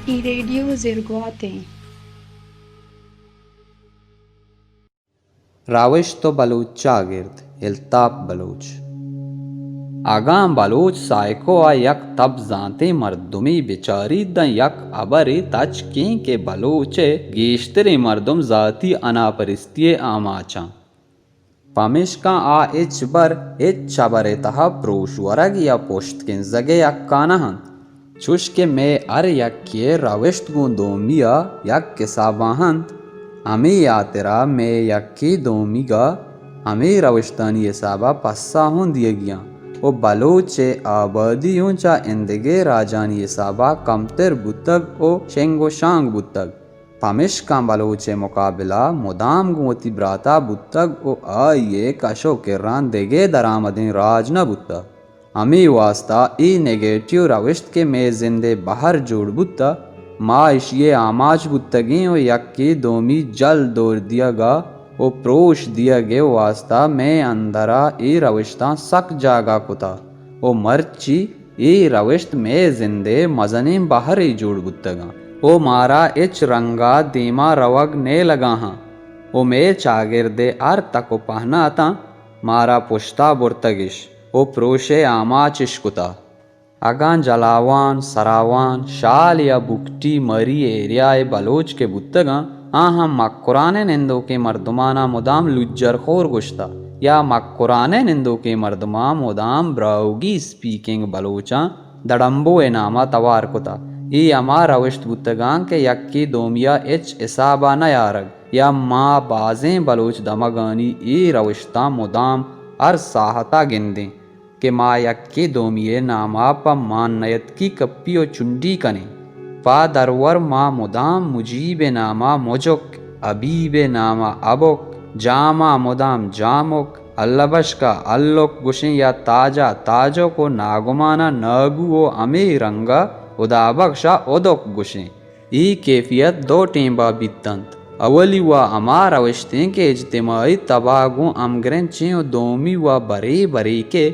اے ریڈیو زرگوات ایں۔ راوشت و بلوچ چاگرد، الطاف بلوچ۔ اگاں بلوچ سائیکو ءَ یک تب زانتیں مردمے بچاریت داں یک ہبرے تچکیں کہ بلوچ ءِ گیشتریں مردم ذاتی اناپرستی ءِ آماچاں۔ پمیشکا آ ہچبر ہچ ہبر ءِ تہا پروش ورگ یا پشت کنزگ ءِ حقا نہ انت۔ چوش کہ مئے ہر یکے ءِ روشت گوں دومی ءَ یک حسابا انت، ہمے ہاترا مئے یکے دومیگ ءَ ہمے روشتانی حسابا پسہ ہوں دیگی انت و بلوچ ءِ آبادی ہوں چہ ایندگہ راجانی حسابا کمتر بوتگ و شنگ و شانگ بوتگ۔ پمیشکا بلوچ ءِ مقابلہ مدام گوں وتی براتا بوتگ و آئی ءِ کش و کراں دگہ درآمدیں راج نہ بوتگ۔ ہمے واستا اے نیگیٹیو روشت کہ مئے زند ءِ بہر جوڑ بوتہ، ما اشی ءِ آماچ بوتگیں و یکے دومی جل دور دیگ ءَ و پروش دیگ ءِ واستا مئے اندرا اے روشتاں سک جاگہ کتہ و مرچی اے روشت مئے زند ءِ مزنیں بہرے جوڑ بوتگاں و مارا ہچ رنگا دیما روگ نیلگاہاں و مئے چاگرد ءِ ہر تک و پہناتاں مارا پشتا برتگش و پروش ءِ آماچ اش کتہ۔ اگاں جلاوان، سراوان، شال یا بگٹی مری ایریا ءِ بلوچ کہ بوتگاں، آہاں مکران ءِ نندوکیں مردماناں مدام لجرخور گوشتہ یا مکران ءِ نندوکیں مردماں مدام براہوگی اسپیکنگ بلوچاں دڑمبو ءِ ناما توار کتہ۔ اے ہما روشت بوتگاں کہ یکے دومیا ہچ حسابا نیارگ یا ما بازیں بلوچ دمگانی اے روشتاں مدام ہر ساہتا گندیں۔ کہ ما یکے دومی ءِ ناما پہ مان نیتکی کپی و چنڈی کنیں۔ پہ درور ما مدام مجیب ءِ ناما مجک، حبیب ءِ ناما ابک، جاما مدام جامک، اللہ بشکا الک گوشیں یا تاجا تاجک و ناگمانا ناگو و ہمے رنگا ہدا بخشا ہدک گوشیں۔ اے کیفیت دو ٹیمبا بیت انت۔ اولی وا ہما روشتیں کہ اجتماعی تبا گوں ہمگرنچیں و دومی وا برے برے کہ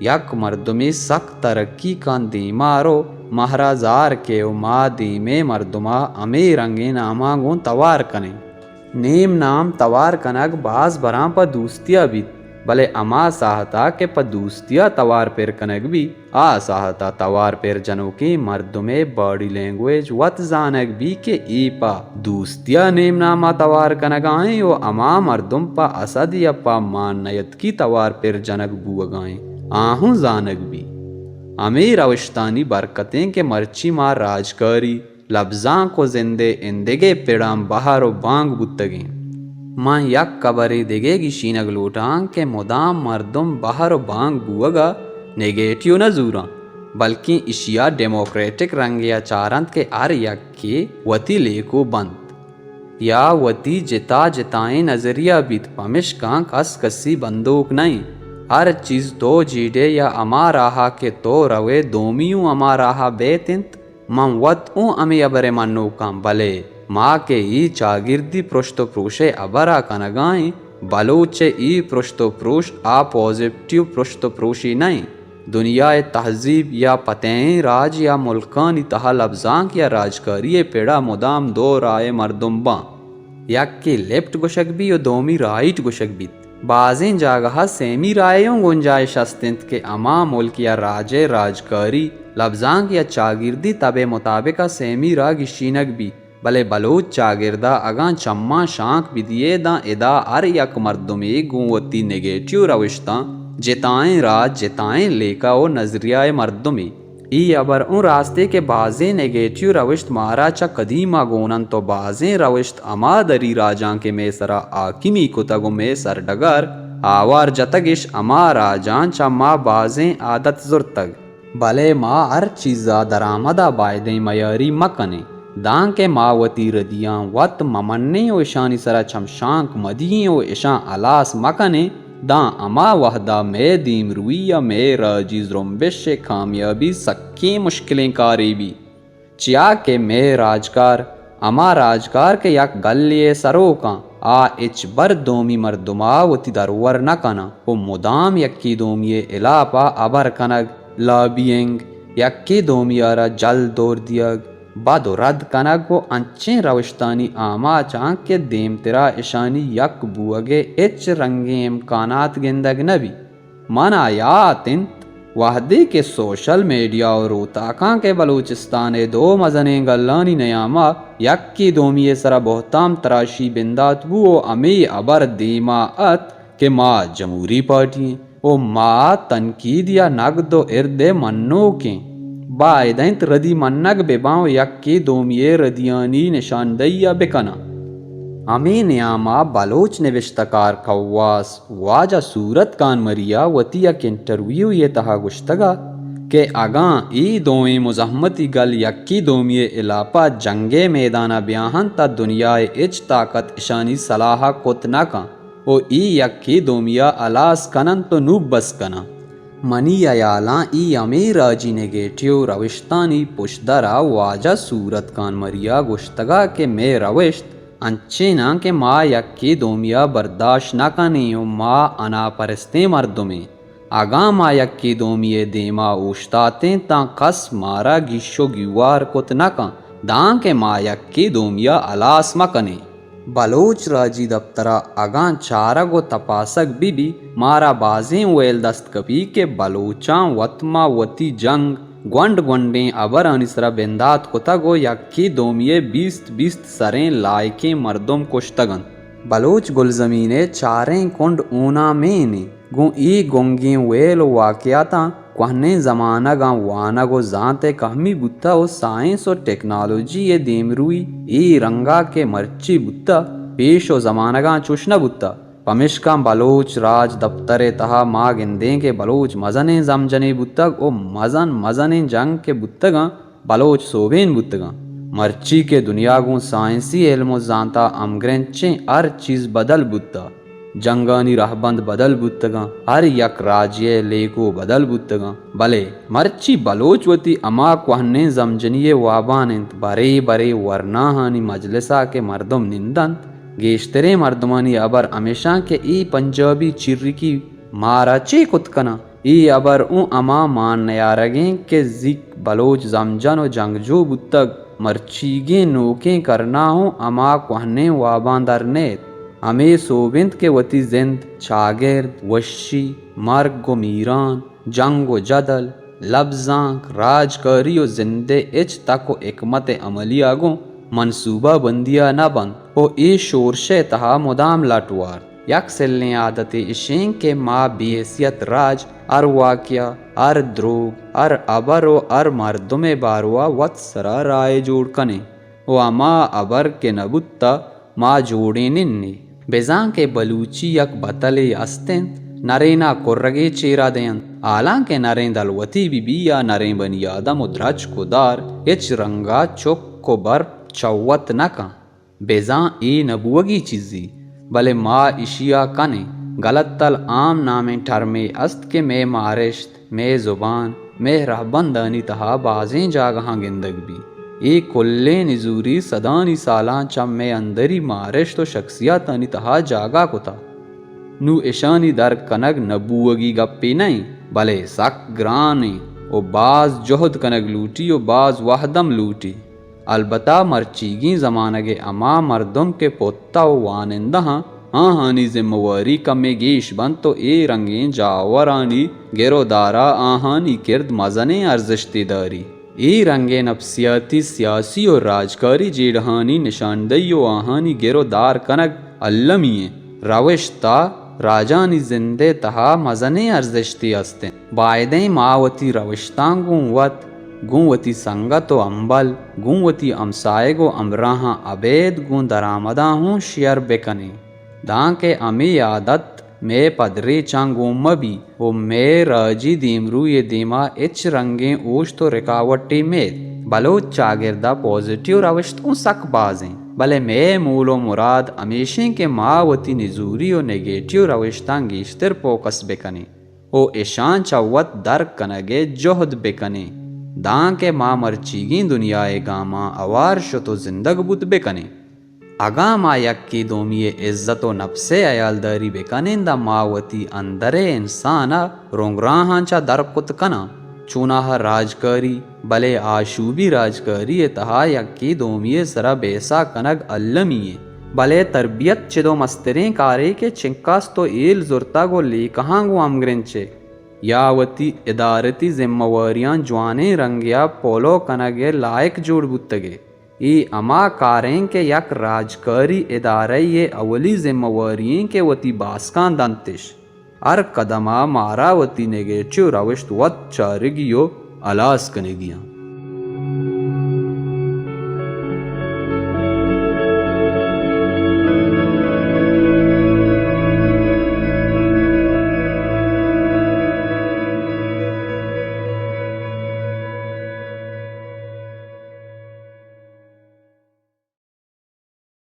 یک مردمے سک ترقی کن دیما رو مہرا زار کے و ما دیمے مردما ہمے رنگیں ناما گوں توار کنیں۔ نیم نام توار کنگ باز براں پہ دوستیا بیت، بلے ہما ساہتا کہ پہ دوستیا توار پر کنگ بیت، آ ساہتا توار پر جنوکیں مردمے باڈی لینگویج وت زانگ بیت کہ اے پہ دوستیا نیم ناما توار کنگا ایں و ہما مردم پہ حسد یا پہ مان نیتکی توار پر جنگ بوگا ایں، آ ہوں زانگ بیت۔ ہمے روشتانی برکتیں کہ مرچی ما راجکاری، لبزانک و زند ءِ ایندگہ پڑاں بہر و بانگ بوتگیں۔ من یک ہبرے دگہ گیشینگ لوٹاں کہ مدام مردم بہر و بانگ بوہگا نیگیٹیو نہ زوراں، بلکیں اشیا ڈیموکریٹک رنگے ء چارنت کہ ہر یکے وتی لیکو بنت یا وتی جتا جتائیں نظریہ بیت، پمشکاں کس کسی بندوک نہ انت۔ ہر چیز تو جیڑے یا ہما راہا کہ تو روئے دومی اوں ہما راہا بیت انت۔ من وت اوں ہمے ہبر ء منوکاں، بلے ما کہ اے چاگردی پرشت و پروش ء ہبر ء کنگا ایں، بلوچ ء اے پرشت و پروش آ پازیٹیو پرشت و پروشے نہ انت۔ دنیا ء تہذیب یا پتئیں راج یا ملکانی تہا لبزانک یا راجکاری ء پڑ ء مدام دو راہ ء مردم باں۔ یکے لیفٹ گوشگ بی و دومی رائٹ گوشگ بیت۔ بازیں جاگہا سیمی راہ ء اوں گنجائش است انت کہ ہما ملک یا راج ء راجکاری، لبزانک یا چاگردی تب ء مطابق ء سیمی راہ گیشینگ بی، بلے بلوچ چاگرد ء اگاں چماں شانک بدیئے داں ادا ہر یک مردمے گوں وتی نیگیٹیو روشتاں جتائیں راہ، جتائیں لیکہ و نظریہ ء مردمے۔ اے ہبر اوں راستے کہ بازیں نیگیٹیو روشت مارا چہ قدیم ء گون انت و بازیں روشت ہما دری راجاں کہ مئے سرا حاکمی کتگ و مئے سرڈگار آوار جتگ اش، ہما راجاں چہ ما بازیں عادت زرتگ۔ بلے ما ہر چیزا درآمدا بائدیں میاری مکنیں، دانکہ ما وتی ردیاں وت ممنیں و اشانی سرا چمشانک مدییں و اشاں ہلاس مکنیں، داں ہما وہدا مئے دیمروی ء مئے راجی زرمبش ء کامیابی سکیں مشکلیں کارے بی۔ چیا کہ مئے راجکار، ہما راجکار کہ یک گلے ء سروکاں، آ ہچبر دومی مردما وتی درور نہ کناں و مدام یکے دومی ء ہلاپا ہبر کنگ، لابینگ، یکے دومی ء را جل دور دیگ، بد و رد کنگ و انچیں روشتانی آماچاں کہ دیمترا اشانی یک بوئگے ہچ رنگیں امکانات گندگ نہ بیت۔ منا یات انت، وہدے کہ سوشل میڈیا و روتاکاں کہ بلوچستان ء دو مزنیں گلانی نیاما یکے دومی ء سرا بہتام تراشی بندات بو و ہمے ہبر دیما ات کہ ما جمہوری پارٹی ایں و ما تنقید یا نقد و ارد ء منوک ایں۔ باید انت ردی منگ بہ باں و یکے دومی ء ردیانی نشاندہی ء بہ کناں۔ ہمے نیاما بلوچ نبشتہ کار کواس واجہ صورت خان مری ء وتی یک انٹرویوے ء تہا گوشتگ ات کہ اگاں اے دوئیں مزاحمتی گل یکے دومی ء ہلاپ ء جنگ ء میدان ء بیاہنت تہ دنیا ء ہچ طاقت اشانی سلاہ ء کت نہ کنت و اے یکے دومی ء ہلاس کن انت و نوں بس کن انت۔ منی ہیالاں اے ہمے راجی نیگیٹیو روشتانی پشدر ء واجہ صورت خان مری ء گوشتگ ات کہ مئے روشت انچیں انت کہ ما یکے دومی ء برداشت نہ کنیں و ما اناپرستیں مردمیں۔ اگاں ما یکے دومی ء دیما اوشتاتیں تاں کس مارا گیش و گیوار کت نہ کنت، دانکہ ما یکے دومی ء ہلاس مہ کنیں۔ بلوچ راجی دپتر ء اگاں چارگ و تپاسگ بہ بیت، مارا بازیں ویل دست کپیت کہ بلوچاں وت ماں وتی جنگ گونڈ گونڈیں ہبرانی سرا بندات کتگ و یکے دومی ء بیست بیست سریں لائکیں مردم کشتگ انت۔ بلوچ گلزمین ء چاریں کنڈ ہونامین انت۔ گوں اے گنگیں ویل و واقعاتاں کوہنیں زمانگاں وانگ و زانت ء کہمی بوتہ و سائنس و ٹیکنالوجی ء دیمروئی اے رنگا کہ مرچی بوتہ، پیش و زمانگاں چوش نہ بوتہ۔ پمیشکا بلوچ راج دپتر ء تہا ما گندیں کہ بلوچ مزنیں زمجنے بوتگ و مزن مزنیں جنگ کہ بوتگاں، بلوچ سوبین بوتگاں۔ مرچی کہ دنیا گوں سائنسی علم و زانتا ہمگرنچیں، ہر چیز بدل بوتہ۔ جنگانی رہبند بدل بوتگاں، ہر یک راجے ء لیکو بدل بوتگاں، بلے مرچی بلوچ وتی ہما کوہنیں زمجنی ء وابان انت۔ برے برے ورناہانی مجلسا کہ مردم نندنت، گیشتریں مردمانی ہبر ہمیشاں کہ اے پنجابی چریکی مارا چے کت کناں؟ اے ہبر اوں ہما مان نیارگیں کہ زیک بلوچ زمجن و جنگجو بوتگ، مرچیگیں نوکیں کرنا اوں ہما کوہنیں واباں در نیت۔ ہمے سوب انت کہ وتی زند، چاگرد، وشی، مرگ و میران، جنگ و جدل، لبزانک، راجکاری و زند ء ہچ تک و حکمت عملی ء گوں منصوبہ بندی ء نہ بنت و اے شورش ء تہا مدام لٹ وارت۔ یک سلیں عادتے اشیں کہ ما بے حیثیت راج ہر واقعہ، ہر دروگ، ہر ہبر و ہر مردم ء باروا وت سرا رائے جوڑ کنیں و ہما ہبر کہ نہ بوتہ ما جوڑینیں نی۔ بزاں کہ بلوچی یک بتلے است انت، نرینا کرگے چیرا دینت، حالانکہ نریں دلوتے بہ بی یا نریں بنی آدم و درچک و دار ہچ رنگا چک و بر چوت نہ کنت۔ بزاں اے نہ بوگی چیزے، بلے ما اشیا کنیں۔ غلط العام نامیں ٹرمے است کہ مئے مارشت، مئے زبان، مئے رہبندانی تہا بازیں جاگہاں گندگ بیت۔ اے کلیں نزوری صدانی سالاں چہ مئے اندری مارشت و شخصیاتانی تہا جاگہ کتہ۔ نوں اشانی درک کنگ نہ بوگی گپے نہ انت، بلے سک گران انت و باز جہد کنگ لوٹی و باز وہد ہم لوٹی۔ البتہ مرچیگیں زمانگ ء ہما مردم کہ پتہ و وانندہ آں، آہانی ذمہ واری کمے گیش بنت و اے رنگیں جاورانی گر و دارا آہانی کرد مزنیں ارزشتے داری۔ اے رنگیں نفسیاتی، سیاسی و راجکاری جیڑہانی نشاندہی و آہانی گر و دار کنگ المی انت۔ روشت ء راجانی زند ء تہا مزنیں ارزشتے است انت۔ بائدیں ما وتی روشتاں گوں وت، گوں وتی سنگت و ہمبل، گوں وتی ہمساہگ و ہمراہاں ابید گوں درآمداں ہوں شیئر بہ کنیں، دانکہ ہمے عادت مئے پدریچاں گون مہ بی و مئے راجی دیمروئی ء دیما ہچ رنگیں اوشت و رکاوٹے مئیت۔ بلوچ چاگرد ء پازیٹیو روشت اوں سک باز انت، بلے مئے مول و مراد ہمیش انت کہ ما وتی نزوری و نیگیٹیو روشتاں گیشتر فوکس بہ کنیں و اشاں چہ وت در کنگ ء جہد بہ کنیں، دانکہ ما مرچیگیں دنیا ء گاماں ہوار شت و زندگ بوت بہ کنیں۔ اگاں ما یکے دومی ء عزت و نپس ء ہیالداری بہ کنیں، داں ما وتی اندر ء انسان ء رنگراہاں چہ در کت کناں۔ چوناہا راجکاری، بلے آشوبی راجکاری ءِ تہا یکے دومی ءِ سرا بیسہ کنگ المی ایں، بلے تربیت چد ءُ مستریں کارے کہ چنکاس تو ہیل زرتگ ءُ لیکہاں گوں ہمگرنچ ئے یا وتی ادارتی زمہ واریاں جوانیں رنگے ءَ پولو کنگ ءِ لائق جوڑ بوتگ ئے۔ اے ہما کار ایں کہ یک راجکاری ادارہ یے ءِ اولی زمہ واری ایں کہ وتی باسکاں دنت اِش۔ ہر قدم ءَ مارا وتی نگہچ ءُ روشت وت چارگی ءُ ہلاس کنگی اَنت۔